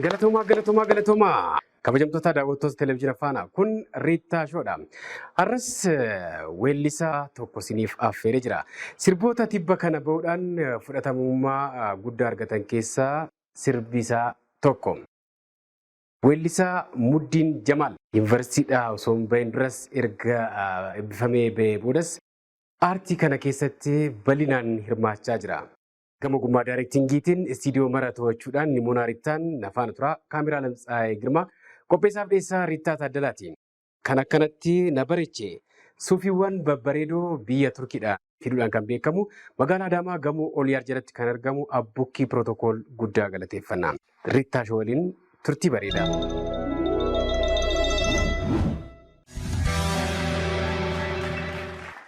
Galatoomaa, galatoomaa, galatoomaa. Kabajamtoota daawwattoota Televezyiina Faanaa, kun Riittaa Shoodha. Har'as weellisaa tokko isiniif affeeree jira. Sirboota tibba kana bahuudhaan fudhatamummaa guddaa argatan keessaa sirbi isaa tokko. Weellisaa Muddiin Jamaal yuunivarsiitiidhaa osoo hin bahin duras, erga eebbifamee bahee boodas aartii kana keessatti bal'inaan hirmaachaa jira. Gama ogummaa directingiitiin istiidiyoo mara to'achuudhaan Nimoonaa Rittaan nafaana tura. Kaameraa Lamtsaayee Girmaa, qopheessaaf dhiyeessaa Rittaa Taaddalaati. Kan akkanatti na bareeche suufiiwwan babbareedoo biyya Turkiidhaa fiduudhaan kan beekamu, magaalaa Adaamaa gamoo Oliyaar jalatti kan argamu Abbukkii Pirootokool guddaa galateeffanna. Rittaa Show waliin turtii bareedaa.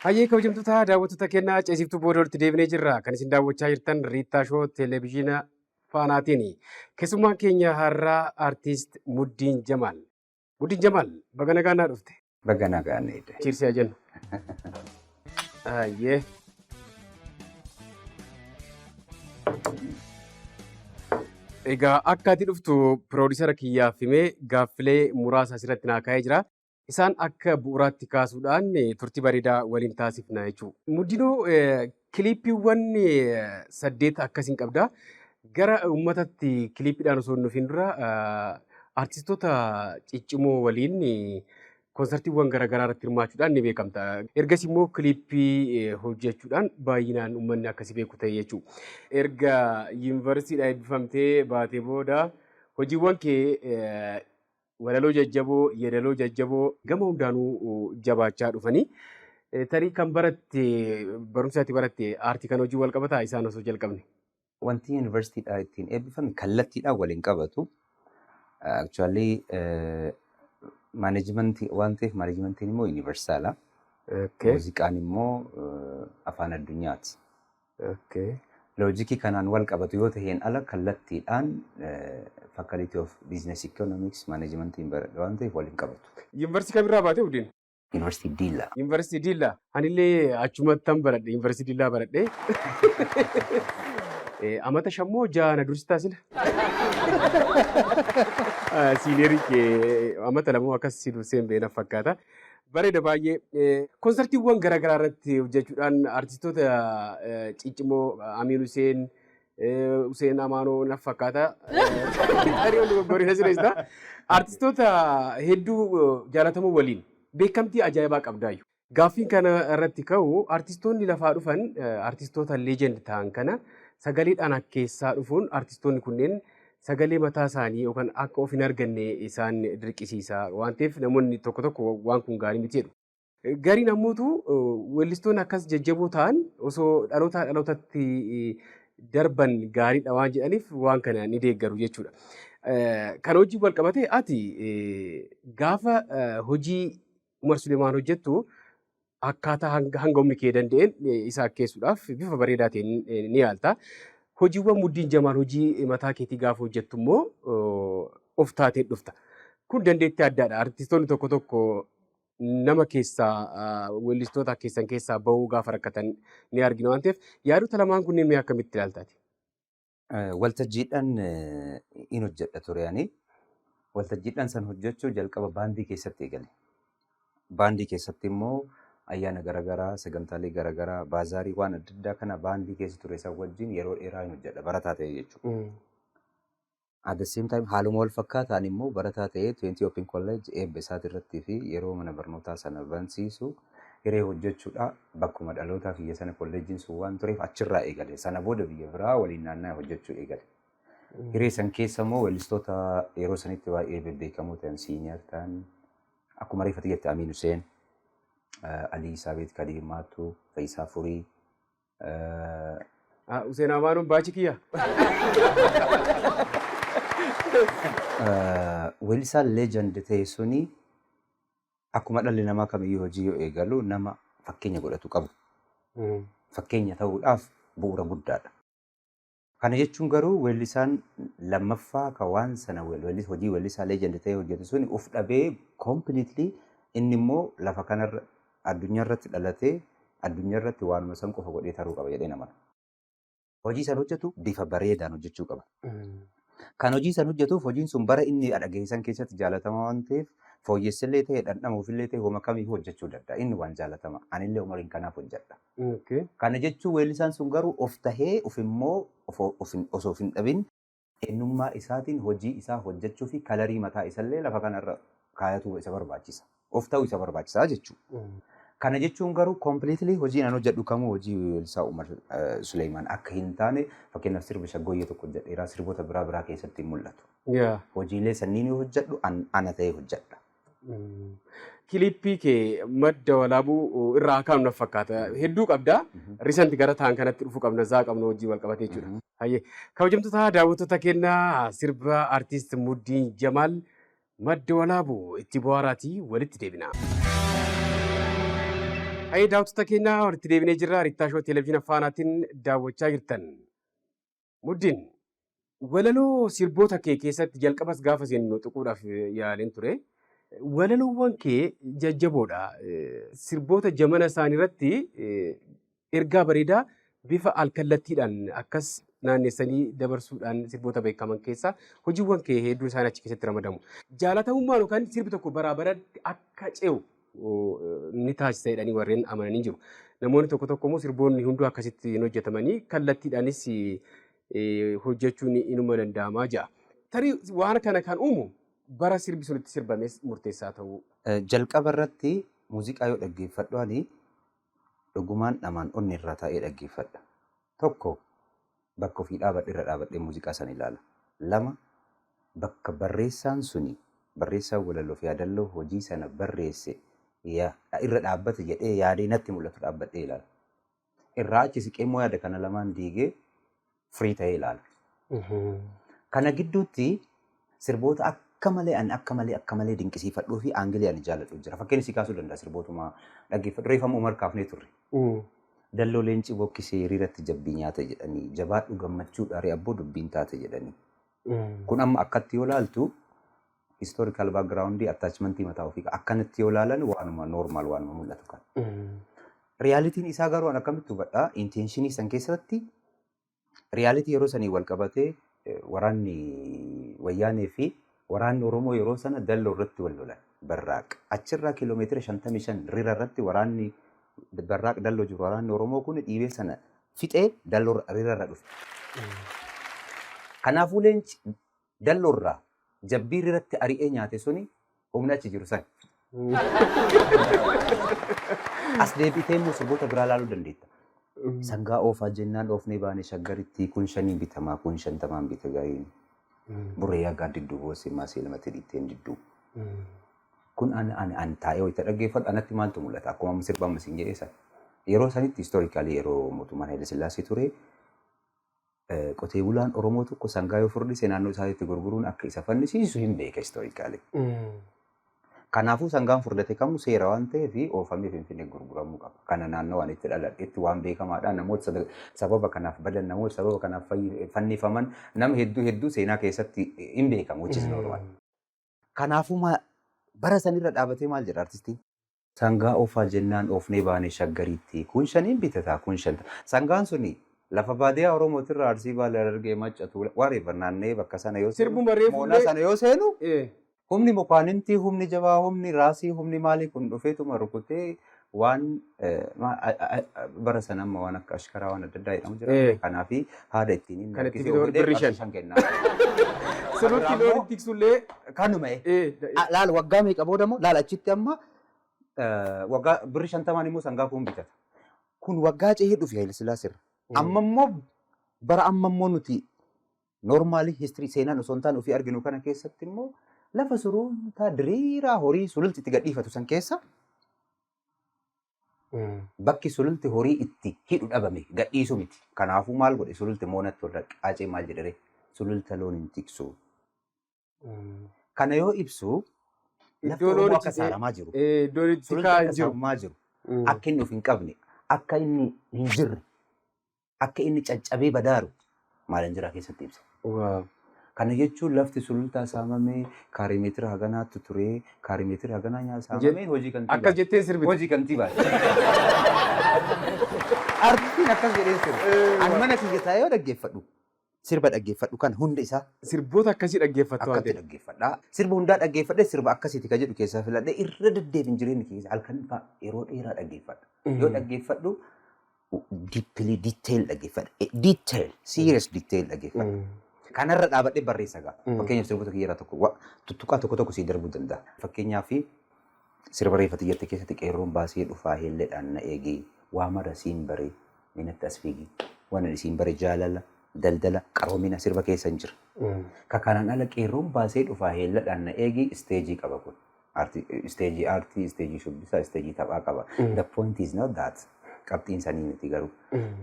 Hayyee, kabajamtoota daawwattoota kennaa, ceesiftuu booda walitti deebinee jirra. Kan isin daawwachaa jirtan Riittaa Show Televezyiina Faanaatiin. Keessummaan keenya har'aa Artiist Muddiin Jamaal. Muddiin Jamaal, baga nagaan naa dhufte. Baga nagaan eede. Cheers haa jennu. Hayyee. Egaa akka ati dhuftu piroodisara kiyyaaf himee gaaffilee muraasa asirratti naa kaa'ee jira. Isaan akka bu'uuraatti kaasuudhaan turtii bareedaa waliin taasifna jechuudha. Muddinuu, kiliippiiwwan saddeet akkasiin qabda. Gara uummatatti kiliippiidhaan osoo hin dhufin dura artistoota ciccimoo waliin konsartiiwwan garaagaraa irratti hirmaachuudhaan ni beekamta. Ergasii immoo kiliippii hojjechuudhaan baay'inaan uummanni akkasii beeku ta'e jechuudha. Erga yuunivarsiitiidhaa eebbifamtee baatee booda hojiiwwan kee walaloo jajjaboo, yeedaloo jajjaboo gama hundaanuu jabaachaa dhufanii. Tarii kan baratte, barumsa ati baratte aartii kan hojii wal qabataa isaan osoo jalqabne? Wanti yuunivarsiitiidhaa ittiin eebbifame kallattiidhaan waliin qabatu. Actually, managementii waan ta'eef, managementiin immoo universaala. Muuziqaan immoo afaan addunyaati. Logicii kanaan wal qabatu yoo ta'een ala, kallattiidhaan Faculty of Business Economics managementiin baradhe waan ta'eef waliin qabatu. Yuunivarsiitii kamirraa baate, Muddin? Yuunivarsiitii Diillaa. Yuunivarsiitii Diillaa. Anillee achumattan baradhe, Yuunivarsiitii Diillaa baradhe. Amata shammoo ja'a na dursi taasila. Seniorii kee amata lamoo akkas si dursee hin beekna fakkaata. Bareeda baay'ee. Konsartiiwwan garaagaraa irratti hojjechuudhaan artistoota ciccimoo Amiin Huseen, Huseen Amaanoo na fakkaata. Tarii ol dogoggorina sirreessita. Artistoota hedduu jaalatamoo waliin beekamtii ajaa'ibaa qabdaayu. Gaaffiin kana irratti ka'u, artistoonni lafaa dhufan artistoota legend ta'an kana sagaleedhaan akkeessaa dhufuun artistoonni kunneen sagalee mataa isaanii yookaan akka of hin arganne isaan dirqisiisa waan ta'eef, namoonni tokko tokko waan kun gaarii miti jedhu. Gariin ammootu weellistoonni akkas jajjaboo ta'an osoo dhalootaa dhalootatti darban gaariidha waan jedhaniif waan kana ni deeggaru jechuudha. Kan hojii wal qabate, ati gaafa hojii Umar Suleemaan hojjettu akkaataa hanga humni kee danda'een isa akkeessuudhaaf bifa bareedaa ta'een ni yaalta. Hojiiwwan Muddiin Jamaal hojii mataa keetii gaafa hojjettu immoo of taatee dhufta. Kun dandeettii addaadha. Artistoonni tokko tokko nama keessaa, weellistoota keessan keessaa bahuu gaafa rakkatan ni argina waan ta'eef, yaadota lamaan kunneen mee akkamitti ilaaltaati? Waltajjiidhaan in hojjedha ture ani. Waltajjiidhaan san hojjechuu jalqaba baandii keessatti eegale. Baandii keessatti immoo ayyaana garaagaraa, sagantaalee garaagaraa, baazaarii waan adda addaa kana baandii keessa ture san wajjin yeroo dheeraa hin hojjedha barataa ta'e jechuudha. At the same time, haaluma wal fakkaataan immoo barataa ta'ee 20 Open College eebba isaati irrattii fi yeroo mana barnootaa sana bansiisu hiree hojjechuudha, bakkuma dhalootaa kiyya sana kolleejjiin sun waan tureef achirraa eegale. Sana booda biyya biraa waliin naanna'ee hojjechuu eegale. Hiree san keessa immoo weellistoota yeroo sanitti baay'ee bebbeekamoo ta'an, senior ta'an, akkuma reeffati jette, Amiin Huseen, Alii Saabeet, Kadiir Maattuu, Fayisaa Furii, Huseen Amaanuun baachi kiyya. Weellisaan legend ta'e suni akkuma dhalli namaa kamiyyuu hojii yoo eegalu nama fakkeenya godhatu qabu. Fakkeenya ta'uudhaaf bu'uura guddaadha. Kana jechuun garuu weellisaan lammaffaa kan waan sana hojii weellisaa legend ta'e hojjetu suni uf dhabee completely, inni immoo lafa kanarra addunyaa irratti dhalatee addunyaa irratti waanuma san qofa godhee taruu qaba jedhee namana. Hojii san hojjetu bifa bareedaan hojjechuu qaba. Kan hojii san hojjetuuf hojiin sun bara inni dhageessan keessatti jaalatamaa waan ta'eef fooyyessillee ta'e dhandhamuufillee ta'e homa kamiifuu hojjechuu danda'a. Inni waan jaalatama. Anillee umariin kanaaf hojjedha. Kana jechuun weellisaan sun garuu of tahee of immoo osoo of hin dhabin eenyummaa isaatiin hojii isaa hojjechuu fi colorii mataa isallee lafa kanarra kaayatu isa barbaachisa. Of ta'uu isa barbaachisaa jechuudha. Kana jechuun garuu completely hojiin an hojjedhu kamuu hojii weellisaa Umar Suleeman akka hin taane, fakkeenyaaf sirba shaggooyyee tokko hojjedheera, sirboota biraa biraa keessatti hin mul'atu. Hojiilee sanniin yoo hojjedhu ana ta'ee hojjedha. Kilippii kee Madda Walaabuu irraa kaanu na fakkaata. Hedduu qabda. Recent gara ta'an kanatti dhufuu qabna. Zaa qabnu hojii wal qabatee jechuudha. Hayyee. Kabajamtoota daawwattoota keenyaa, sirba artiist Muddiin Jamaal Madda Walaabuu itti bohaaraatii walitti deebina. Hayyee, daawwattoota keenyaa, walitti deebinee jirra. Rittaa Shoo Televezyiina Faanaatiin daawwachaa jirtan. Muddiin, walaloo sirboota kee keessatti jalqabas gaafa seennu tuquudhaaf yaaleen ture. Walaloowwan kee jajjaboodha. Sirboota jamana isaanii irratti ergaa bareedaa bifa alkallattiidhaan akkas naannessanii dabarsuudhaan sirboota beekaman keessaa hojiiwwan kee hedduu isaanii achi keessatti ramadamu. Jaalatamummaan yookaan sirbi tokko baraa baratti akka ce'u ni taasisa jedhanii warreen amananii jiru. Namoonni tokko tokko immoo sirboonni hunduu akkasitti hin hojjetamanii, kallattiidhaanis hojjechuun inuma danda'amaa jira. Tarii waan kana kan uumu bara sirbi sun itti sirbames murteessaa ta'uu. Jalqaba irratti muuziqaa yoo dhaggeeffadhu ani dhugumaan dhamaan onni irraa taa'ee dhaggeeffadha. Tokko, bakka ofii dhaabadhe irra dhaabadhee muuziqaa sana ilaala. Lama, bakka barreessaan suni, barreessaan walaloo fi yaadalloo hojii sana barreesse irra dhaabbate jedhee yaadee natti mul'atu dhaabbadhee ilaala. Irraa achi siqee immoo yaada kana lamaan diigee firii ta'ee ilaala. Kana gidduutti sirboota akka malee ani akka malee akka malee dinqisiifadhuu fi angle ani jaalladhu jira. Fakkeenya si kaasuu danda'a, sirbootuma dhaggeeffadhu. Reefama Umar kaafnee turre. Dalloo leenci bokkisee hiriiratti jabbii nyaata jedhanii, jabaadhu gammachuudha ree abboo dubbiin taate jedhanii. Kun amma akkatti yoo laaltu historical background attachmentii mataa ofii akkanatti yoo laalan waanuma normal, waanuma mul'atu kan. Realityn isaa garuu an akkamitti hubadhaa, intentionii san keessatti reality yeroo sanii wal qabatee waraanni wayyaanee fi waraanni Oromoo yeroo sana dalloo irratti wal lolan, Barraaq. Achirraa kiiloomeetira 55 rira irratti waraanni Barraaq dalloo jiru, waraanni Oromoo kun dhiibee sana fixee dalloo rira irra dhufe. Kanaafuu leenci dalloo irraa jabbii riratti ari'ee nyaate suni humna achi jiru sana. As deebitee immoo sirboota biraa ilaaluu dandeetta. Sangaa oofaa jennaan oofnee baane shaggaritti, kun shaniin bitamaa, kun 50n bita gariin. Burreeyyaa gaaddidduu boossee maasii lamatti dhiitteen didduu. Kun ani ani ani taa'ee wayita dhaggeeffadhu anatti maaltu mul'ata? Akkuma amma sirba amma siin jedhee sana. Yeroo sanitti historically yeroo mootummaan Haile Sillaasee ture, qotee bulaan Oromoo tokko sangaa yoo furdise naannoo isaatiitti gurguruun akka isa fannisiisu hin beeka historically. Kanaafuu sangaan furdate kamuu seera waan ta'eef oofamee Finfinnee gurguramuu qaba. Kana naannoo waan itti dhaladhetti waan beekamaadha. Namoota sababa kanaaf badan, namoota sababa kanaaf fannifaman, nama hedduu hedduu seenaa keessatti hin beekamu, which is normal. Kanaafuu bara sanirra dhaabatee maal jedha artistiin? Sangaa oofaa jennaan oofnee baane shaggariitti, kun shaniin bitataa, kun shanta. Sangaan suni lafa baadiyyaa Oromootirraa Arsii, Baalee, Harargee, Maccatu wareefa naanna'ee bakka sana yoo seenu, Sirbuma reefullee. Moonaa sana yoo seenu, humni mukaanintii, humni jabaa, humni raasii, humni maalii kun dhufeetuma rukutee waan bara sana amma waan akka ashkaraa waan adda addaa jedhamu jira. Kanaafi haada ittiin inni Kan itti harkisee bituu oofee birri qarshii 5. 5 kennaa. Sululti loon tiksullee. Kanuma. Laal, waggaa meeqa booda immoo laal, achitti amma waggaa birri 50n immoo sangaa kun bitata. Kun waggaa cehee dhufe Haile Sillaasee irra. Amma immoo bara amma immoo nuti normally history seenaan osoo hin taane ofii arginu kana keessatti immoo lafa sulultaa diriiraa horii sululti itti gadhiifatu san keessa bakki sululti horii itti hidhu dhabame, gadhiisu miti. Kanaafuu maal godhe sululti moonatti ol qaacee maal jedhere? Sululta loon hin tiksu. Kana yoo ibsu lafti Iddoo loon Oromoo akka itti saaramaa jiru. Iddoon itti Sululti kaa'an akka jiru. saamamaa jiru. Akka inni of hin qabne, akka inni hin jirre, akka inni caccabee badaaru maalan jiraa keessatti ibsa. Kana jechuun lafti sulultaa saamamee kaarii meetira haganaatti ture, kaarii meetira haganaa nyaa saamamee hojii kantiibaa. Akkas jetteen sirbite. Hojii kantiibaa. Artistiin akkas jedhee sirba. An mana kiyya taa'ee yoo dhaggeeffadhu. Sirba dhaggeeffadhu kan hunda isaa Sirboota akkasii dhaggeeffattu waan akkatti ta'eef. Dhaggeeffadha. Sirba hundaa dhaggeeffadhe, sirba akkasiiti kan jedhu keessaa filadhe, irra deddeebiin jireenya keessa halkan fa'a yeroo dheeraa dhaggeeffadha. Yoo dhaggeeffadhu deeply detail dhaggeeffadha. Detail, serious detail dhaggeeffadha. Kanarra dhaabadhee barreessa gaa. Fakkeenyaaf, sirboota kiyyaarraa tokko tuttuqaa tokko tokko sii darbuu danda'a. Fakkeenyaaf, sirba reeffati jette keessatti "Qeerroon baasee dhufaa heelleedhaan na eegee, waa mara siin baree minatti as fiigi, waan ani siin bare jaalala, daldala, qaroomina" sirba keessa hin jira. Ka kanaan ala "Qeerroon baasee dhufaa heelladhaan na eegi" isteejii qaba kun. Isteejii aartii, isteejii shubbisaa, isteejii taphaa qaba. The point is not that. Qabxiin sanii miti garuu.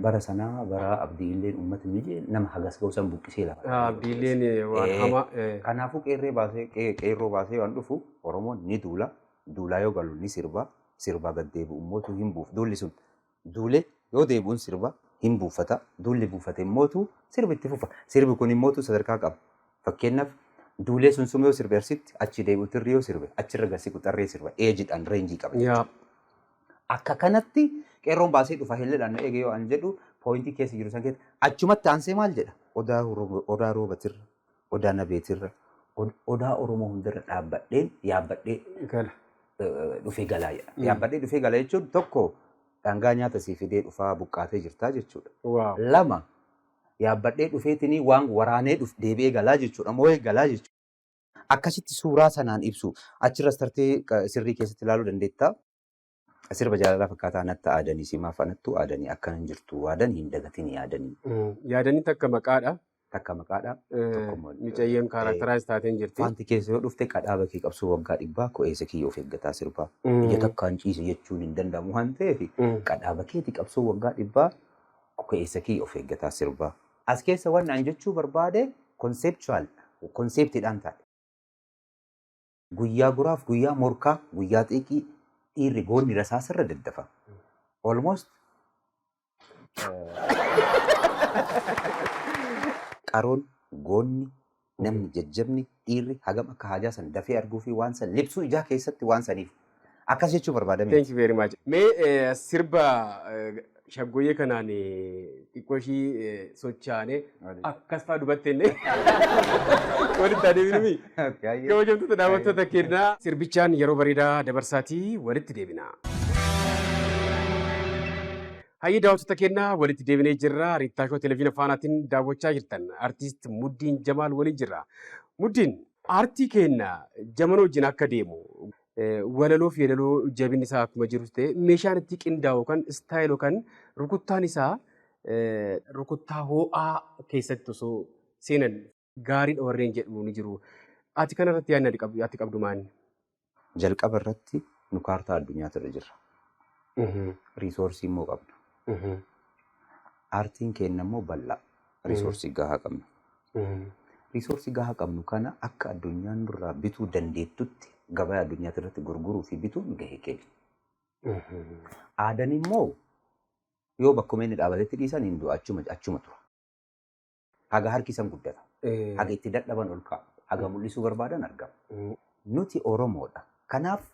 Bara sanaa bara Abdiilleen uummata miidhee nama hagas ga'u san buqqisee lafa. Abdiilleen waan hamaa. Kanaafuu qeerree baasee qeerroo baasee waan dhufu Oromoon ni duula. Duulaa yoo galu ni sirba. Sirbaa gad deebi'u immootu hin buuf. Duulli sun duulee yoo deebi'uun sirba hin buufata. Duulli buufate immootu sirbi itti fufa. Sirbi kun immootu sadarkaa qaba. Fakkeenyaaf, duulee sun yoo sirbe Arsitti, achi deebi'u Tirri yoo sirbe, achirra gad siqu Xarree sirba. Eejiidhaan range qaba. Akka kanatti "Qeerroon baasee dhufa helleedhaan na eege" yoo an jedhu, point keessa jiru san keessa achumatti aansee maal jedha? Odaa Odaa Roobatirra, Odaa Nabeetirra, Odaa Oromoo hundarra dhaabbadheen yaabbadhee Gala. dhufee galaa jedha. Yaabbadhee dhufee gala jechuun tokko dhangaa nyaata sii fidee dhufaa buqqaatee jirtaa jechuudha. Lama, yaabbadhee dhufeetinii waan waraanee dhuf deebi'ee galaa jechuudha. Moo'ee galaa jechuudha. Akkasitti suuraa sanaan ibsu. Achirras tartee sirrii keessatti ilaaluu dandeetta. Sirba jaalalaa fakkaataa "Natti aadanii simaaf anattu aadanii, akkana hin jirtu waadan hin dagatin yaadanii." Yaadanii takka maqaadha. Takka maqaadha. Tokko immoo Mucayyoon characterize taateen jirti. Faanti keessa yoo dhufte, "Qadhaaba kee qabsoo waggaa 100 ko'eessa kiyya of eeggataa sirbaa." Ija takkaan ciise jechuun hin danda'amu waan ta'eef, "Qadhaaba keeti qabsoo waggaa 100 ko'eessa kiyya of eeggataa sirbaa." As keessa waan an jechuu barbaade conceptual conceptiidhaan taa'e. Guyyaa guraaf, guyyaa morkaa, guyyaa xiiqii, dhiirri goonni rasaasarra daddafa. Almost qaroon goonni namni jajjabni dhiirri hagam akka haajaa san dafee arguu fi waan san libsuu ijaa keessatti waan saniif akkas jechuu barbaadame. Thank you very much. Mee sirba shaggooyyee kanaan xiqqoo ishii sochaanee akkas fa'aa dubatte illee walitti adeemnumi. Kabajamtoota daawwattoota keenyaa, sirbichaan yeroo bareedaa dabarsaatii walitti deebina. Hayyee daawwattoota keenyaa, walitti deebinee jirra. Riittaashoo Televezyiina Faanaatiin daawwachaa jirtan. Artiist Muddiin Jamaal waliin jirra. Muddiin, aartii keenya jamana wajjin akka deemu, walaloo fi yeedaloo jabinni isaa akkuma jiru ta'e, meeshaan itti qindaa'u kan style yookaan rukuttaan isaa rukuttaa ho'aa keessatti osoo seenan gaariidha warreen jedhu ni jiru. Ati kanarratti yaadni ati qabdu maali? Jalqaba irratti nu kaartaa addunyaatu irra jirra. Resource immoo qabna. Aartiin keenya immoo bal'aa. Resource gahaa qabna. Resource gahaa qabnu kana akka addunyaan nurraa bituu dandeettutti gabaa addunyaa irratti gurguruu fi bituun gahee keenya. Aadaan immoo yoo bakkuma inni dhaabatetti dhiisan hin du'a, achuma achuma tura. Haga harki isan guddata. Haga itti dadhaban ol ka'a. Haga mul'isuu barbaadan argama. Nuti Oromoodha. Kanaaf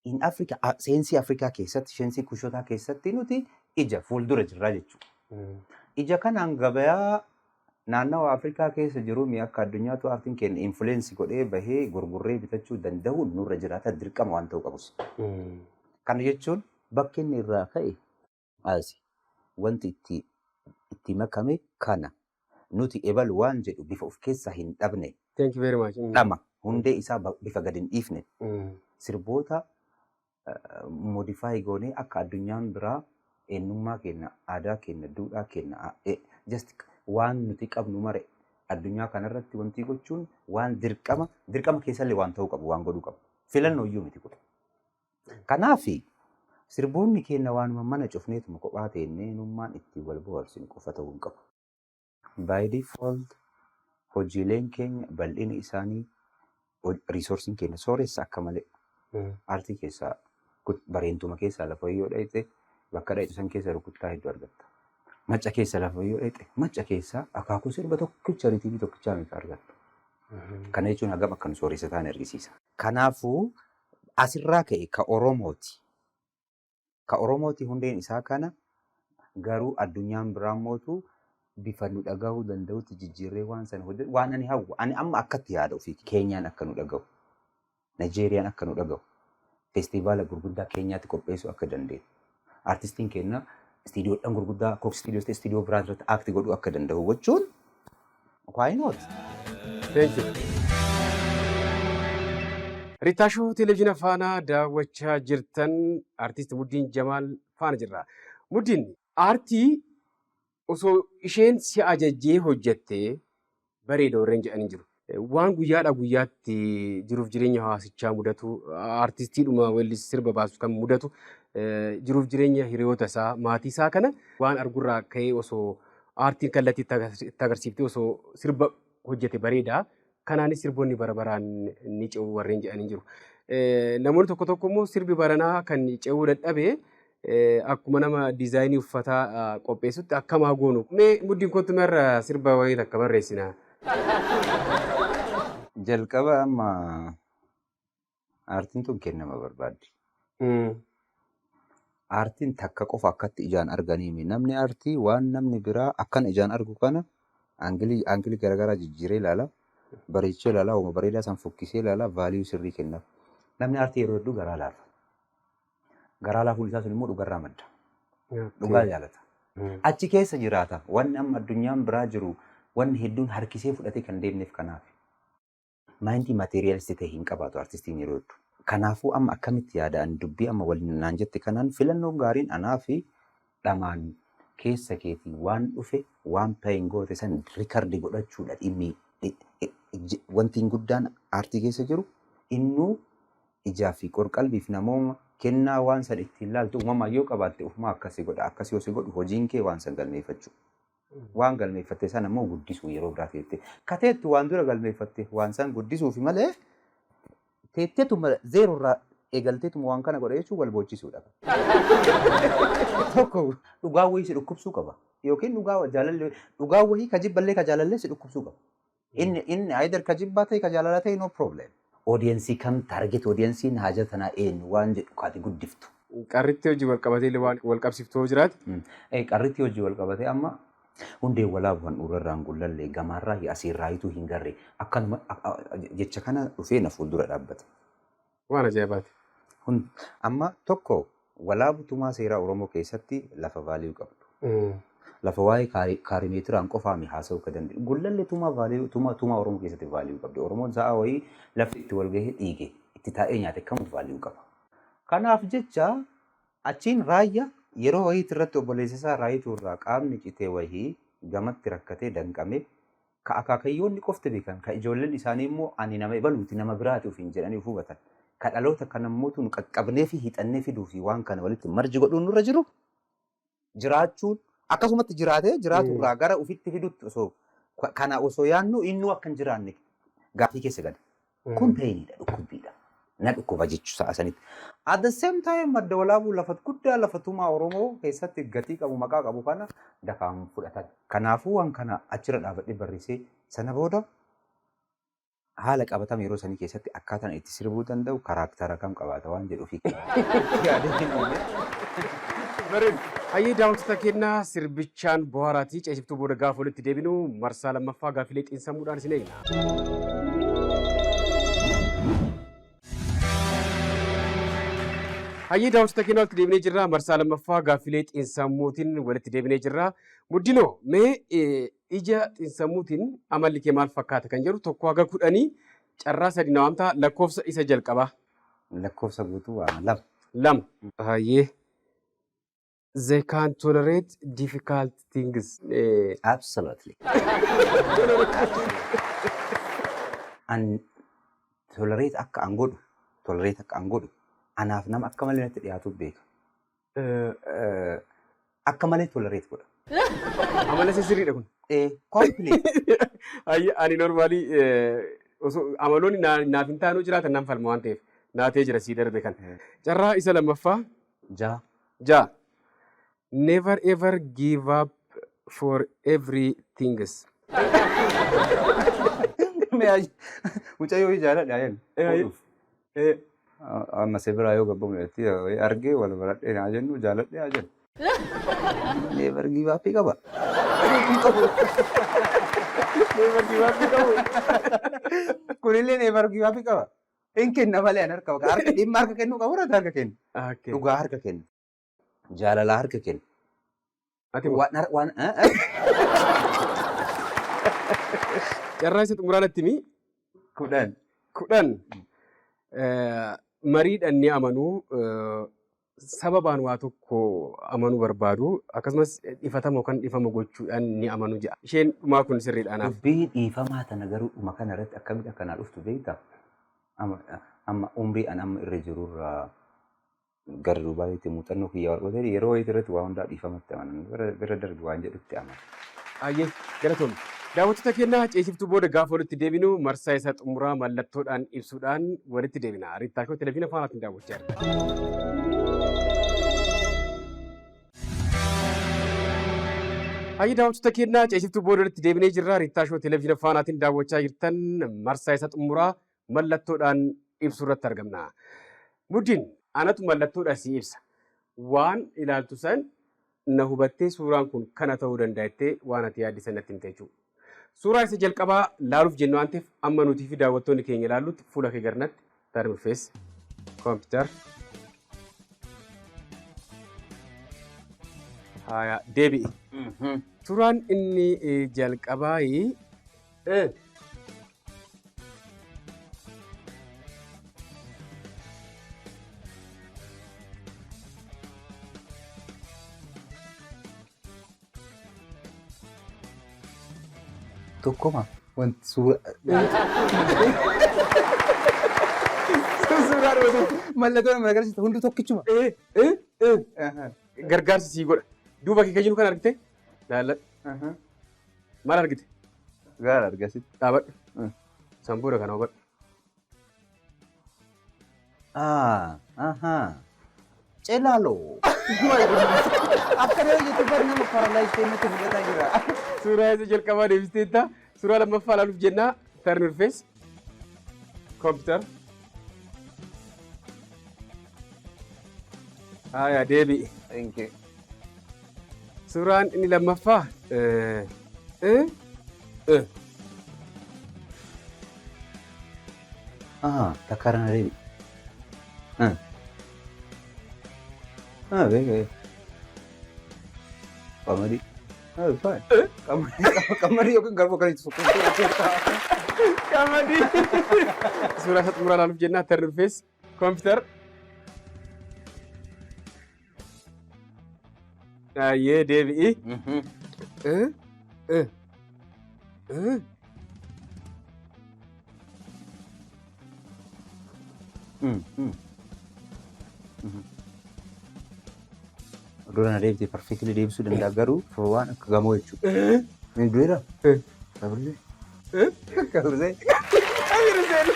in Africa, seensii Afrikaa keessatti, seensii Kushotaa keessatti nuti ija fuuldura jirraa jechuudha. Ija kanaan gabayaa naannawa Afrikaa keessa jiru mi'a akka addunyaatu aartiin keenya influence godhee bahee gurgurree bitachuu danda'u nurra jiraata, dirqama waan ta'uu qabus. Kana jechuun bakki inni irraa ka'e asi, wanti itti makame kana, nuti ebalu waan jedhu bifa of keessaa hin dhabne. Thank you very much. Dhama hundee isaa bifa gadi hin dhiifne, sirboota modify goonee akka addunyaan biraa eenyummaa keenya, aadaa keenya, duudhaa keenya, just waan nuti qabnu mare addunyaa kanarratti wanti gochuun waan dirqama dirqama keessallee waan ta'uu qabu, waan godhuu qabu. Filannoo iyyuu miti kun. Kanaaf sirboonni keenya waanuma mana cufneetuma kophaa teennee eenyummaan ittiin wal bohaarsinu qofa ta'uu hin qabu. By default hojiileen keenya bal'ina isaanii, resourceiin keenya sooressa akka malee. Aartii keessaa bareentuma keessaa lafa yoo dhayxe, bakka dhayxu san keessa rukuttaa hedduu argatta. Macca keessa lafa yoo dhayxe, macca keessaa akaakuu sirba tokkicha, rhythm tokkichaa miti argattu. Kana jechuun hagam akka nu sooressa ta'an argisiisa. Kanaafuu asirraa ka'e ka Oromooti. Ka Oromooti hundeen isaa kana, garuu addunyaan biraa mootu Bifa nu dhagahuu danda'utti jijjiirree waan sana hojjetu waan ani hawwu, ani amma akkatti yaada ofii, Keenyaan akka nu dhagahu, Nigeeriyaan akka nu dhagahu, feestivaala gurguddaa Keenyaatti qopheessuu akka dandeenyu, artistiin keenya istiidiyoodhaan gurguddaa Coke Studio, istiidiyoo biraa irratti act godhuu akka danda'u gochuun, why not? Thank you. Rittaashoo Televezyiina Faanaa daawwachaa jirtan, Artiist Muddiin Jamaal faana jirra. Muddiin, aartii osoo isheen si ajajjee hojjettee bareeda warreen jedhanii jiru. Waan guyyaadhaa guyyaatti jiruuf jireenya hawaasichaa mudatu, artistiidhuma weellis sirba baasu kan mudatu, jiruuf jireenya hiriyoota isaa, maatii isaa kana waan argurraa ka'ee osoo aartiin kallattii itti agarsiiftee osoo sirba hojjete bareeda. Kanaanis sirboonni bara baraan ni ce'u warreen jedhanii jiru. Namoonni tokko tokko immoo sirbi baranaa kan ce'uu dadhabe akkuma nama diizaayinii uffataa qopheessutti akkamaa goonu. Mee Muddiin, kottu marra sirba wayii takka barreessina. Jalqaba amma aartiin tun kennama barbaaddi. Aartiin takka qofa akkatti ijaan arganiimi. Namni aartii waan namni biraa akkan ijaan argu kana angle garaagaraa jijjiiree ilaala. Bareechee ilaala. Uuma bareedaa san fokkisee ilaala. Value sirrii kennaaf. Namni aartii yeroo hedduu garaa laafa. Garaa laafuun isaa sun immoo dhugarraa madda. Dhugaa jaalata. Achi keessa jiraata. Wanni amma addunyaan biraa jiru, wanni hedduun harkisee fudhatee kan deemneef kanaaf. Mind materialist ta'e hin qabaatu artistiin yeroo hedduu. Kanaafuu amma akkamitti yaada ani dubbii amma waliin naan jette kanaan, filannoon gaariin anaa fi dhamaan keessa keetii waan dhufe, waan payin goote san record godhachuudha. Dhimmi wanti guddaan aartii keessa jiru innuu ijaa fi qorqalbiif namooma kennaa waan san ittiin laaltu uumamaan yoo qabaatte, ufumaa akkasii godha. Akkasii yoo si godhu, hojiin kee waan san galmeeffachuu. Waan galmeeffatte sana immoo guddisuu yeroo biraa teette. Kateettu waan dura galmeeffatte waan san guddisuufi malee, teetteetuma zero irraa eegalteetuma waan kana godha jechuun wal boochisuudha. Tokko dhugaa wayii si dhukkubsuu qaba. Yookiin dhugaa jaalallee, dhugaa wayii ka jibballee ka jaalallee si dhukkubsuu qaba. Inni either ka jibbaa ta'e, ka jaalala ta'e, no problem. Audience kam target, audienceiin haja tanaa eenyu waan jedhu kaati guddiftu. Qarritti hojii wal qabatee waan wal qabsiiftoo jiraate. Qarritti hojii wal qabatee amma hundeen walaabu handhuurarraan gullallee gamaarraa asiirraayituu hin garre akkanuma jecha kana dhufee na fuuldura dhaabbate. Waan ajaa'ibaati. Amma tokko, Walaabu tumaa seeraa Oromoo keessatti lafa value qabdu. Lafa waa'ee kaarimeetiraan qofaami haasa'uu akka danda'u. Gullallee tumaa value, tumaa Oromoo keessatti value qabdi. Oromoon sa'a wayii lafti itti wal gahee dhiige, itti taa'ee nyaate kamuu value qaba. Kanaaf jecha achiin Raayyaa yeroo wayiitti irratti obboleessa isaa Raayituu irraa qaamni citee wayii gamatti rakkatee danqame, ka akaakayyoonni qofti beekan, ka ijoolleen isaanii immoo ani nama ebaluuti, nama biraati ofiin jedhanii of hubatan. Ka dhaloota kana immoo nu qaqqabnee fi hiixannee fiduu fi waan kana walitti merge godhuun nurra jiru jiraachuun akkasumatti jiraatee jiraatu irraa gara ofitti fidutti osoo kana osoo yaannu, innuu akka hin jiraanne gaaffii keessa gala. Kun painiidha, dhukkubbiidha. Na dhukkuba jechuu sa'a sanitti. At the same time, Madda Walaabuu lafa guddaa, lafa tumaa Oromoo keessatti gatii qabu, maqaa qabu kana dafaan fudhatan. Kanaafuu waan kana achirra dhaabadhee barreessee, sana booda haala qabatama yeroo sanii keessatti akkaataan itti sirbuu danda'u, character kam qabaata waan jedhu fi yaadee hin uume. Bareedu. Hayyee daawwattoota kennaa, sirbichaan bohaaraatii ceesiftuu booda gaafa walitti deebinu marsaa lammaffaa gaafilee xiinsammuudhaan isin eegna. Hayyee daawwattoota kennaa, walitti deebinee jirra. Marsaa lammaffaa gaafilee xiinsammuutiin walitti deebinee jirra. Muddinoo, mee ija xiinsammuutiin amalli kee maal fakkaata kan jedhu 1 haga 10, carraa sadi na waamtaa, lakkoofsa isa jalqabaa. Lakkoofsa guutuu waa 2. 2. Hayyee. They can tolerate difficult things. Absolutely. An tolerate akka an godhu, tolerate akka an godhu anaaf nama akka malee natti dhiyaatuuf beeka. Akka malee tolerate godha. Amala isa sirriidha kun. Complete. Hayyee, ani normally osoo amaloonni naaf hin taanuu jiraatan nan falma waan ta'eef naatee jira sii darbe kan. Carraa isa lammaffaa. 6. 6. Never ever give up for everything. Mucayyoo jaaladha jedhu. Fuudhuuf. Amma si biraa yoo gabbamu jetti argee wal baradhee naa jennu, jaaladhee haa jennu. Never give up qaba. Hin qabu. Never give up qabu. Kunillee never give up qaba. Hin kenna malee an harka harka dhimma harka kennuu qabu irratti harka kenna. Dhugaa harka kenna. Jaalala harka kenna. Ati moo? Waan waan Carraa isa xumuraa natti himi. 10. 10. Mariidhaan ni amanuu, sababaan waa tokko amanuu barbaadu, akkasumas dhifatama yookaan dhifama gochuudhaan ni amanu jedha. Isheen dhumaa kun sirriidha anaaf. Dubbii dhiifamaa tana garuu dhuma kana irratti akkamitti akkanaa dhuftu beektaa? Amma umrii an amma irra jirurraa gara duubaatti muuxannoo kiyya wal qotee yeroo wayii irratti waa hundaa dhiifamatti amanan bira darbi waan jedhutti amana. Ayyee, galatoomne. Daawwattoota keenyaa, ceesiftuu booda gaafa walitti deebinu marsaa isaa xumuraa mallattoodhaan ibsuudhaan walitti deebina. Riittaa Shoo Televiziyoona Faanaatiin daawwachaa jirra. Hayyee, daawwattoota keenyaa, ceesiftuu booda walitti deebinee jirra. Riittaa Shoo Televiziyoona Faanaatiin daawwachaa jirtan, marsaa isa xumuraa mallattoodhaan ibsuu irratti argamna. Muddiin, anatu mallattoodhaan si ibsa. Waan ilaaltu san na hubattee suuraan kun kana ta'uu danda'a jettee waan ati yaadde sanatti himte jechuudha. Suuraa isa jalqabaa laaluuf jennu waan ta'eef, amma nutii fi daawwattoonni keenya ilaallutti fuula kee garnatti turn face, computer. Haya, deebi'i. Suuraan inni jalqabaa Tokkoma wanti suura. Suuraa dhuma Mallattoo nama agarsiisu hundi tokkichuma. Gargaarsi sii godha. Duuba kee kan jiru kan argite? Laalladhu. Maal argite? Gaara argasitti. Dhaabadhu. San booda kana hubadhu. Ah, ahaa. Celaaloo. Akka nama jettu bar nama paralyze ta'e natti mul'ataa jira. Suuraa isa jalqabaa deebisteetta. Suuraa lammaffaa ilaaluuf jennaa. Turn your face. Computer. Haya, deebi'i. Thank you. Suuraan inni lammaffaa eh, eh. Ah, takka na deebi. Ah. Ah, beeka. Qamadii. Ah, fine. Qamadii, qamadii yookiin garbuu kan itti sukkuumtuu. Qamadii. Suuraa isa xumuraa ilaaluuf jennaa. Turn your face. Computer. Ayyee, deebi'i. Eh, eh, eh. Dura na deebite perfectly deebisuu danda'a garuu for waan akka gamoo jechuudha. Inni dureera? Kabiree? Kabiree? Kabir Hussein.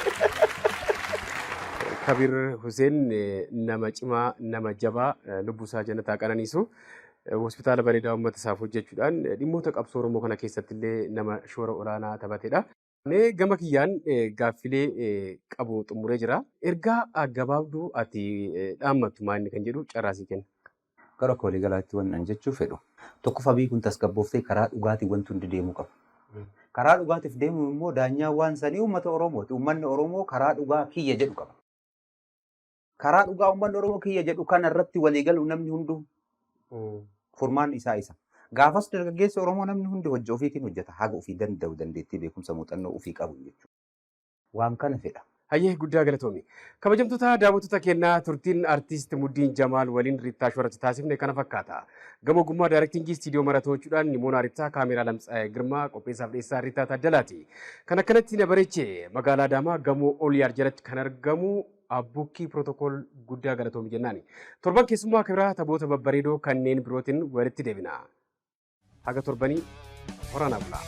Kabir Hussein nama cimaa, nama jabaa, lubbuu isaa jannataa qananiisu. Hospitaala bareedaa uummata isaaf hojjechuudhaan dhimmoota qabsoo Oromoo kana keessatti illee nama shoora olaanaa taphatedha. Mee gama kiyyaan gaaffilee qabu xumuree jira. Ergaa gabaabduu ati dhaammattu maal kan jedhu carraa sii kenna. Gara akka waliigalaatti waan an jechuu fedhu. Tokkoffaa, biyyi kun tasgabbooftee karaa dhugaatiin wanti hundi deemuu qaba. Karaa dhugaatiif deemu immoo daanyaa waan sanii uummata Oromooti. Uummanni Oromoo karaa dhugaa kiyya jedhu qaba. Karaa dhugaa uummanni Oromoo kiyya jedhu kana irratti waliigalu namni hunduu furmaanni isaa isa. Gaafas dargaggeessi Oromoo namni hundi hojii ofiitiin hojjeta haga ofii danda'u, dandeettii, beekumsa, muuxannoo ofii qabu jechuudha. Waan kana fedha. Hayyee, guddaa galatoomi. Kabajamtoota daawwattoota keenyaa, turtiin artiist Muddiin Jamaal waliin Riittaa Shoorratti taasifne kana fakkaata. Gama ogummaa directing istiidiyoo mara to'achuudhaan Nimoonaa Riittaa, kaameeraa Lamtsaa'ee Girmaa, qopheessaaf dhiyeessaa Riittaa Taaddalaati. Kan akkanatti na bareeche magaalaa Adaamaa gamoo Oliyaar jalatti kan argamu Abbukkii Pirootokool guddaa galatoomi jennaani. Torban keessummaa kibiraa taphoota babbareedoo kanneen birootiin walitti deebina. Haga torbanii horanaa bulaa.